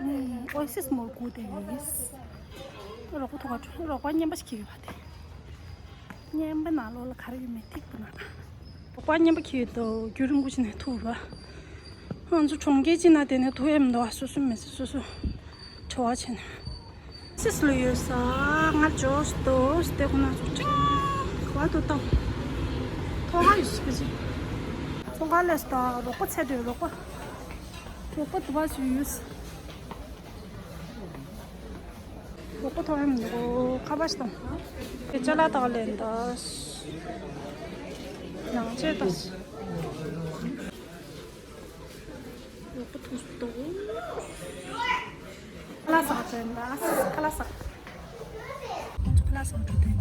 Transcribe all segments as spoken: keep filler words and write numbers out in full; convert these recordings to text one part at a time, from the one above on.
ཨོ་སི་སི་མོལ་སྒུག་བསྡད་ཡོད། རོགས་པ་ཐུག་ག་འགྲོ། རོགས་པ་རྔན་པ་ཞིག་འཁྱེར་ཡོད་པ་དེ། རྔན་པ་ནང་ལོགས་ལ་ག་རེ་ཡོད་མེད་ཐིག་པ་ན། རོགས་པ་རྔན་པ་འཁྱེར་ཡོད་དོ། རྒྱུན་རིང་པོ་ཞིག་ནས་ཐུག་ར། ང་ཚོ་གྲོང་ཁྱེར་གཅིག་ན་བསྡད་ནས་ཐུག་ཡས་མི་འདུག་ཨ། སོ་སོ་མི་ཚེ་སོ་སོ་བྲོ་བ་བྱས་ནས། སིས་ལ་ཡོད་ས། ང་ཇོས་དོ་སྟེ་ཁོ་ན་ཚོ་ཅང་ག་དུ་བཏང་། ཐོག་ཁ་ཡོད་ས་གི་ཅི། ཚོང་ཁ་ལས་སྟ་རོགས་པ་ཚད་དོད་རོགས་པ། རོགས་པ་དུ་བ་ཞིག་ཡོད་ས། རོགས་པ་ཐོག་ཡོད་མི་འདུག་ཁ་པར་ཞིག་བཏང་། དེ་ཅ་ལག་དག་ལེན་ད། ནང་ཆས་ད། ཡག་པོ་ཐུག་སོང་། ཁ་ལག་ཟ་དོན་ལ། ཁ་ལག་ཟ། ཁ་ལག་ཟ་དོན་ལ།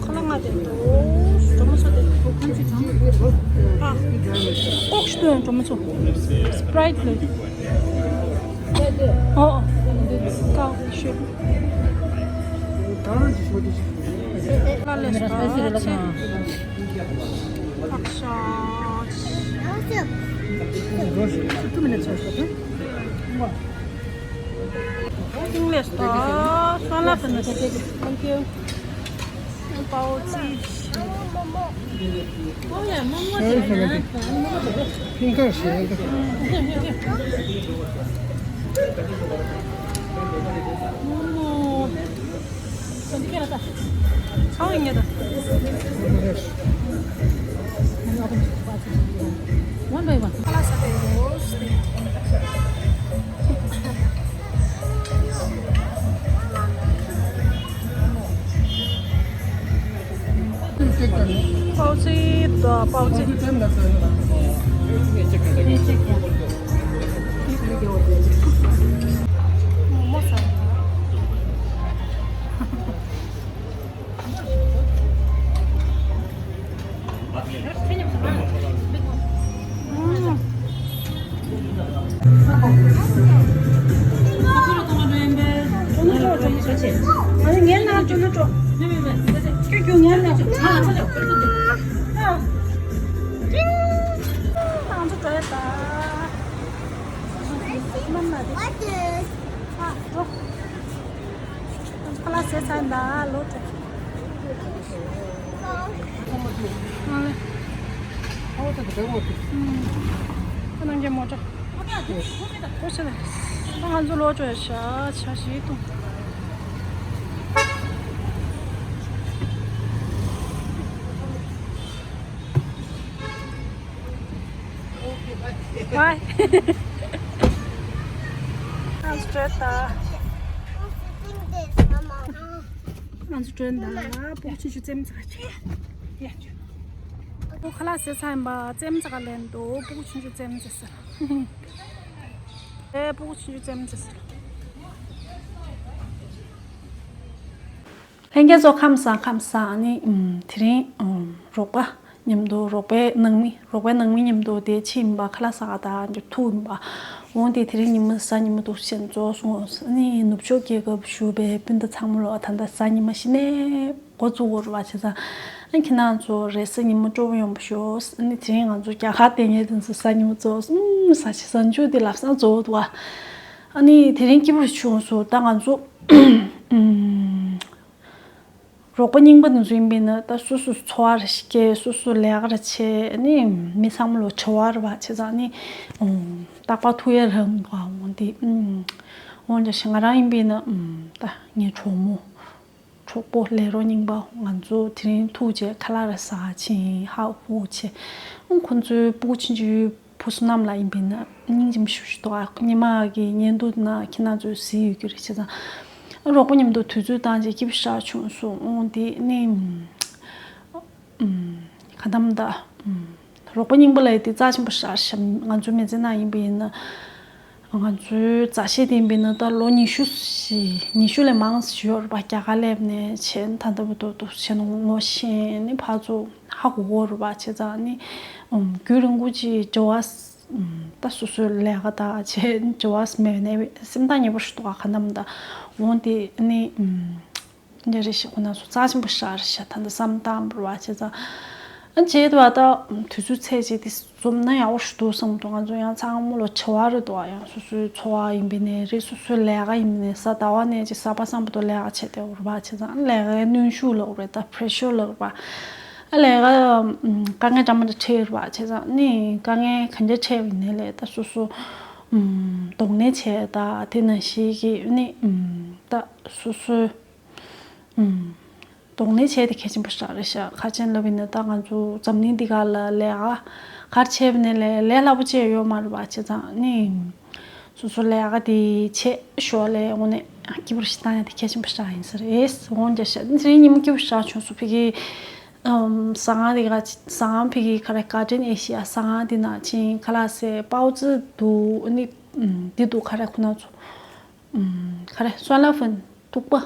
ཁ་ལག་ང་དེ་འགྲོ་མོ་ཚོ་དེ། ཨ། ཀོག་ཤི་དོན་འགྲོ་མོ་ཚོ། སི་པ་རའིཊ་ལོས། ཨོ། ཀའོ་ཤི། ལ་ལས་ཤ་ཆེ། ཕག་ཤ། ཨིང་ལིཤ་དང་སོན་ལ་ཕུ་ནི། Thank you. པའོ་ཙི། ཨོ་ཡ་མོག་མོག་དེ་ན། ཕིང་ཁ་ཞེས། མོག་མོག་ཚང་མ་ཉོས་དང་། One by one. ཁ་ལག་ཟ་བའི་རོ། པའོ་ཙི་དང་པའོ་ཙི། མོག་མོག་ཟ། ཁ་ལག་ཟས་ཚར་ཡིན་ད་ལོ་དྲུག་ཁོ་ནང་གི་མོ་ཊ། ཁོ་ཆེ་ལ། ད་ང་ཚོ་ལོ་བཅོ་ཡ་ཤ་ཆ་ཞིག་འཐུང་། ཝའི། ང་ཚོ་བྲོས་ད། ང་ཚོ་བྲོས་ད། སྤུ་གུ་ཆུང་ཆུང་རྩེད་མོ་རྩེ་ག་ཆེ། ཡ། ཁོ་ཁ་ལག་ཟས་ཚར་ཡིན་པ་རྩེད་མོ་རྩེ་ག་ལེན་འདུག་སྤུ་གུ་ཆུང་ཆུང་རྩེད་མོ་རྩེ་ས། ཨེ་སྤུ་གུ་ཆུང་ཆུང་རྩེད་མོ་རྩེ་ས། ལྷན་རྒྱས་ཚོ་ཁམས་བཟང་ཁམས་བཟང་། ཨ་ནི་ཨམ་དེ་རིང་ཨམ་རོགས་པ་མཉམ་དུ་རོགས་པའི་ནང་མི་རོགས་པའི་ནང་མི་མཉམ་དུ་དེ་ཕྱིན་པ་ཁ་ལག་ཟ་ག་ད་འདིར་ཐུག་ཡིན་པ། འོང་དེ་དེ་རིང་ཉི་མ་གཟའ་ཉི་མ་འདུག་ཞེས་ཚོགས་སོང་། ཨ་ནི་ནུབ་ཕྱོགས་རྒྱལ་ཁབ་བཞུགས་པའི་སྤུན་ཟླ་ཚང་མ་ལོ་ད་ལྟ་གཟའ་ཉི་མ་གཞི་ནས་འགོ་བཙུགས་དགོས་རེད་བ། བྱས་ཙང་ཨ་ནི་ཁྱེད་རང་ཚོ་རེས་གཟའ་ཉི་མ་སྤྲོ་པོ་ཡོང་བ་ཤོག་ཨ་ནི་དེ་རིང་ང་ཚོ་རྒྱ་གར་དེ་ཉལ་དེ་ཚོ་གཟའ་ཉི་མ་ཚོགས་ཨུམ་ཟ་ཆི་ཟ་འཇུ་དེ་ལབ་སང་ཚོགས་འདུག་བ། ཨ་ནི་དེ་རིང་སྐྱིད་པོ་བྱུང་སོང་། ད་ང་ཚོ་ཨུམ། རོགས་པ་རྙིང་པ་དེ་ཚོ་ཡིན་པས་ན་ད་སོ་སོ་འཚོ་བ་ར་སྐྱེལ། སོ་སོ་ལས་ཀ་ར་བྱེད། ཨ་ནི་མི་ཚང་མ་ལོ་བྱ་བ་ར་བ་བྱས་ཙང་ནི་རྟག་པར་ཐུག་ཡ་རང་ག་འོང་དེ། འོང་ཀྱང་ཞེ་ང་རང་ཡིན་པས་ན་ད་ངའི་གྲོགས་མོ་གྲོགས་པོ་ལས་རོགས་རྙིང་པ་ང་ཚོ་དེ་རིང་ཐུག་བྱས་ཁ་ལག་ར་ཟ་ཕྱིན་ཧ་ཧུ་བྱས། ཨང་ཁོང་ཚོའི་སྤུ་གུ་ཆུང་ཆུང་བུ་བསོད་ནམས་ལགས་ཡིན་པས་ན་སྙིང་རྗེ་མོ་ཞེ་པོ་ཞིག་འདུག་ཨ་ཉི་མ་གི་བརྙན་ཐུང་ནང་ཁྱེད་རང་ཚོས་གཟིགས་ཡོད་ཀྱི་རེད། བྱས་ཙང་ རོགས་པ་མཉམ་དུ་དུས་ཚོད་བཏང་རྗེས་སྐྱིད་པོ་ཞེ་དྲག་བྱུང་སོང་། འོ་དེ་ནི་ཨུམ། ག་དམ་ད། ཨུམ། རོགས་པ་རྙིང་པ་ལབ་ཡ་དེ་རྩ་ཆེན་པོ་ཞེ་དྲག་ཤག་ང་ཚོའི་མི་ཚེ་ནང་ཡིན་པ་ཡིན་ན། ང་ཚོའི་མཛའ་བཤེས་དེ་ཡིན་པ་ཡིན་ན་ད་ལོ་ཉི་ཤུ་ཞིག་ཉི་ཤུ་ལས་མང་ཞིག་ཡོད་རེད་པ། རྒྱ་གར་སླེབས་ནས་བྱས་ད་ལྟ་བར་དུ་འདུག་བྱས་ན་ངོ་ཤེས་ནི་ཕར་ཚུར་ཧ་གོ་གོ་རེད་པ། བྱས་ཙང་ནི་ཨུམ་རྒྱུན་རིང་པོ་ཅིག་འབྲེལ་བ། ཨུམ། ད་སོ་སོའི་ལས་ཀ་དང་བྱས་འབྲེལ་བ་མེད་ནས་སེམས་ཐག་ཉེ་པོ་ཞིག་འདུག་ག་ག་དམ་ད། འོ་དེ་ནི་ཨུམ། འདི་རེད་ཤག་ཁོ་ན་ཚོ་རྩ་ཆེན་པོ་ཞེ་དྲག་རེད་ཤག་ད་ལྟ་བསམ་བཏང་བར་བ་བྱས་ཙང་། ཨ་བྱས་དུས་ད་དུས་ཚོད་ཚད་ཅིག་དེ་འཛོམས་ན་ཡག་པོ་ཞིག་འདུག་བསམ་འདུག་ང་ཚོ་ཡང་ཚང་མ་ལོ་བྱ་བ་རེད་འདུག་ཡང་སོ་སོའི་འཚོ་བ་ཡིན་པ་ནས་རེད། སོ་སོའི་ལས་ཀ་ཡིན་པ་ནས་གཟའ་ཟླ་བ་ནས་ཅིག་གཟའ་པ་སངས་བར་དུ་ལས་ཀ་བྱས་བསྡད་ཡོད་རེད་པ། བྱས་ཙང་ལས་ཀའི་གནོན་ཤུགས་ལབ་རེད། ད་པེ་རེ་ཤར་ལབ་རེད་པ། ཨ་ལས་ཀ་ཨམ་དཀའ་ངལ་འདྲ་མི་འདྲ་འཕྲད་ཡོད་རེད་པ། བྱས་ཙང་ནི་དཀའ་ངལ་ག་འདྲ་འཕྲད་པ་ཡིན་ནའི་ལས་ད་སོ་སོ་ཨམ་གདོང་ལེན་བྱས། ད་དེ་ནང་བཞིན་གྱི་ནི་ཨམ་ད་སོ་སོའི། ཨུམ། གདོང་ལེན་བྱས་ཏེ་གལ་ཆེན་པོ་ཞིག་རེད་ཤག་ག་རེ་བྱས་ནས་ལབ་ཡིན་ན་ད་ང་ཚོ་འཛམ་གླིང་འདི་ག་ལ་ལས་ཀ་ག་རེ་བྱས་པ་ནས་ལས་ལས་སླ་པོ་ཅིག་ཡོད་མ་རེད་པ། བྱས་ཙང་ནི་སོ་སོ་ལས་ཀ་དེ་བྱས་ཞོར་ལས་དངོས་གནས་སྐྱིད་པོ་ཞིག་བཏང་ཡ་དེ་གལ་ཆེན་པོ་ཞིག་ཡིན་ས་རེད། འོ་འདྲ་ཤག་དེ་རིང་ཉིན་མོ་སྐྱིད་པོ་ཞིག་བྱུང་སོང་། ཕ་གི་ཨུམ་ཟ་ཁང་དེ་ག་ཟ་ཁང་ཕ་གི་ག་རེ་Garden Asia ཟ་ཁང་དེ་ནང་ཕྱིན། ཁ་ལག་ཟས་པའོ་ཙི་འདུག་ཨ་ནི་ཨུམ་དེ་འདུག་ག་རེ་ཁོ་ན་ཚོ། ཨུམ། ག་རེ་སོན་ལ་ཕུན་ཐུག་པ།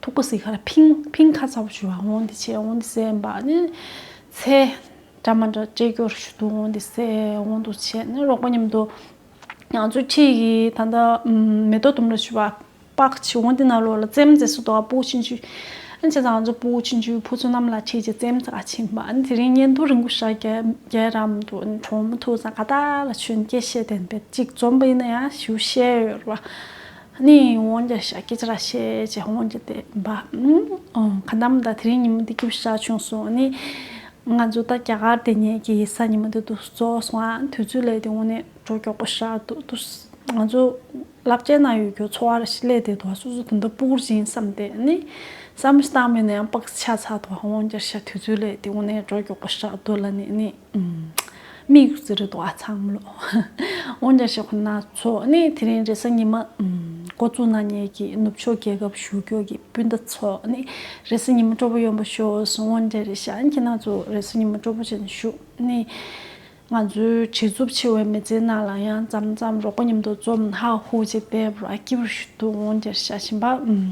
ཐུག་པ་ཟེར་ག་རེ་ཕིང་ཕིང་ཁ་ཚ་པོ་ཞུ་བ། འོང་འདི་བྱས་འོང་འདི་ཟས་པ་ནི་ཚལ་འདྲ་མ་འདྲ་སྤྲད་རྒྱུར་ཞུ་འདུག་འོང་འདི་ཟས་འོང་འདུག་བྱས་ནི་རོགས་པ་མཉམ་དུ་ང་ཚོའི་འཁྲིས་ཀྱི་ད་ལྟ་ཨུམ་མེ་ཏོག་ལྡུམ་ར་ཞུ་བ་པགས་ཆེ་འོང་འདི་ནང་ལོགས་ལ་རྩེད་མོ་རྩེ་སུ་འདུག་ཕྲུ་གུ་ཆུང་ཆུང་། ཨ་བྱས་ཙང་ང་ཚོ་ཕྲུ་གུ་ཆུང་ཆུང་ཕྲུ་གུ་ཚོ་རྣམས་ལ་ཁྲིད་ཅིག་རྩེད་མོ་རྩེ་ག་ཕྱིན་པ། ཨ་ནི་དེ་རིང་བརྙན་ཐུང་རིང་པོ་ཞིག་རྒྱག་རྒྱག་རག་མི་འདུག་གྲོགས་མོ་ཐུག་ཙང་ག་ད་ལ་ཆུན་སྐད་བཤད་བསྡད་པས་གཅིག་འཛོམས་པ་ཡིན་ན་ཡང་ཞུ་བཤད་ཡོད་རེད་པ། ནི་འོང་རྒྱ་ཤ་སྐད་ཆ་ར་བཤད་ཅེས་འོང་རྒྱ་དེ་འབའ། ཨང་། ག་འདམ་ད་དེ་རིང་ཉིན་མོ་འདི་སྐྱིད་པོ་ཞེ་དྲག་བྱུང་སོང་། ནི་ང་ཚོ་ད་རྒྱ་གར་དེ་ཉལ་གྱི་ས་ཉིན་མོ་འདི་འདུག་རྫོགས་སོང་། ཨ་དུས་ཚོད་ལས་དེ་འོང་ནས་འགྲོ་མགྱོགས་པོ་ཞེ་དྲག་འདུག་ང་ཚོ་ལབ་ཅན་ན་ཡོད་རྒྱུ་འཚོ་བ་ར་ཞིག་ལས་དེ་དུ་སོ་སོ་དུ་འདི་སྤུ་གུར་བྱིན་བསམ་སྟེ་ནི་བསམ་བློ་བཏང་མེད་ན་ཡང་པགས་ཆ་ཚ་དུ་འོང་རྒྱ་ཤ་དུས་ཚོད་ལས་དེ་འོང་ནས་འགྲོ་མགྱོགས་པོ་ཞེ་དྲག་འདུག་ལ་ནི་ནི། མིག་ཟེར་རེད་འདུག་ཨ་ཚང་མ་ལོ། འོན་ཀྱང་ཞེ་ཁོ་ན་ཚོ་ནི་དེ་རིང་རེས་གཟའ་ཉི་མ་འགོ་བཙུགས་གནང་མཁན་གྱི་ནུབ་ཕྱོགས་རྒྱལ་ཁབ་བཞུགས་སྐྱོད་ཀྱི་སྤུན་ཟླ་ཚོ་ནི་རེས་གཟའ་ཉི་མ་སྤྲོ་པོ་ཡོང་བ་ཤོག་གསུང་འོན་ཀྱང་རེད་ཤག་ཁྱེད་རང་ཚོ་རེས་གཟའ་ཉི་མ་སྤྲོ་པོ་ཅན་བཞུགས་ནི། ང་ཚོའི་བྱེད་རྩུབ་ཆེ་བའི་མི་ཚེའི་ནང་ལ་ཡང་མཚམས་མཚམས་རོགས་པ་མཉམ་དུ་འཛོམས་ཧ་ཧུ་ཅིག་བསྡད་པ་ར་སྐྱིད་པོ་ཞིག་འདུག་འོན་ཀྱང་ཞེ་ཞིམ་པ་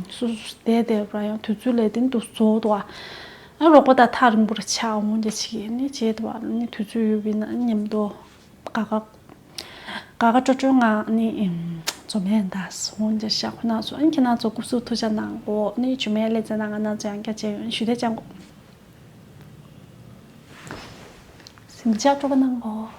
སོ་སོ་བསྡད་བསྡད་པ་ར་ཡང་དུས་ཚོད་ལས་དེ་འདུག་རྫོགས་འདུག་ཨ། ཨ་རོགས་པ་དང་ཐག་རིང་པོ་ར་ཆགས་འོང་རྒྱ་ཆེ་གི་ནི་བྱེད་དུ་བ་ནི་དུས་ཚོད་ཡོད་པའི་ན་མཉམ་དུ་དགའ་དགའ་དགའ་དགའ་སྤྲོ་སྤྲོའི་ངང་ནི་འཛོམས་ཡས་འདའ་འོང་རྒྱ་ཤ་ཁོ་ན་ཚོ་ཨ་ཁྱེད་རང་ཚོ་སྐུ་གཟུགས་ཐུགས་ཅག་གནང་གོ་ནི་ཇུ་མའི་ལེ་ཚན་ནང་ང་རང་ཚོ་ཡང་བསྐྱར་མཇལ་ཡོང་ཞུ་བདེ་ཅང་གོ་སེམས་ཅག་སྤྲོ་པོ་གནང་གོ།